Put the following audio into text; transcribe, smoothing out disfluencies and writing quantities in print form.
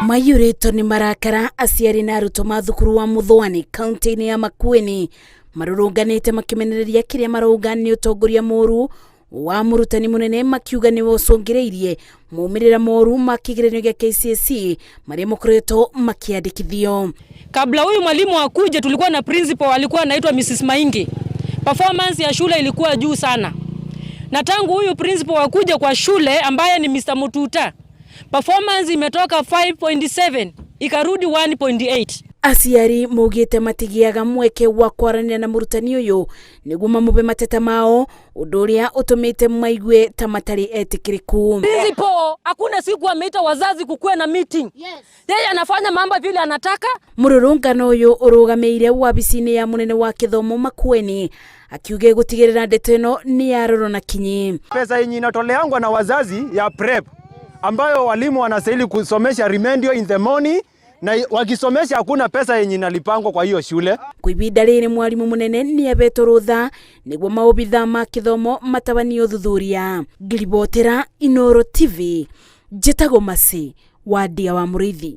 Maiyũrĩtwo nĩ marakara aciari na arutwo ma thukuru wa Muthwani kaunti-inĩ ya Makueni marũrũnganĩte makĩmenereria kĩrĩa marauga nĩ ũtongoria mũru wa mũrutani mũnene, makiuga nĩwe ũcũngĩrĩirie maumĩrĩra moru ma kĩgeranio gĩa KCSE marĩa makoretwo makĩandĩkithio. Kabla huyu mwalimu akuje, tulikuwa na principal alikuwa anaitwa Mrs. Maingi. Performance ya shule ilikuwa juu sana, na tangu huyu principal akuje kwa shule ambaye ni Mr. Mututa, performance imetoka 5.7 ikarudi 1.8. Aciari maugĩte matigiaga mweke wa kwaranĩria na mũrutani ũyũ nĩguo mamũbe mateta mao, ũndũ ũrĩa ũtũmĩte maigue ta matarĩ etĩkĩrĩku. Principal hakuna siku ameita wazazi kukuwe na meeting. Yeye anafanya mambo vile anataka. Mũrũrũngano ũyũ ũrũgamĩire wabici-inĩ ya mũnene wa gĩthomo Makueni akiuga gũtigĩrĩra ndeto ĩno nĩ yarorwo na kinyi. Pesa yenye inatoleangwa na wazazi ya prep ambayo walimu wanastahili kusomesha remedial in the morning, na wakisomesha hakuna pesa yenye inalipangwa kwa hiyo shule. Kwa ibinda rĩrĩ mwarimũ mũnene nĩ abetwo rũtha nĩguo maobitha ma gĩthomo matabanie ũthuthuria. Ngiribotera Inooro TV, njĩtagwo Mercy wa Ndia wa Mũrĩithi.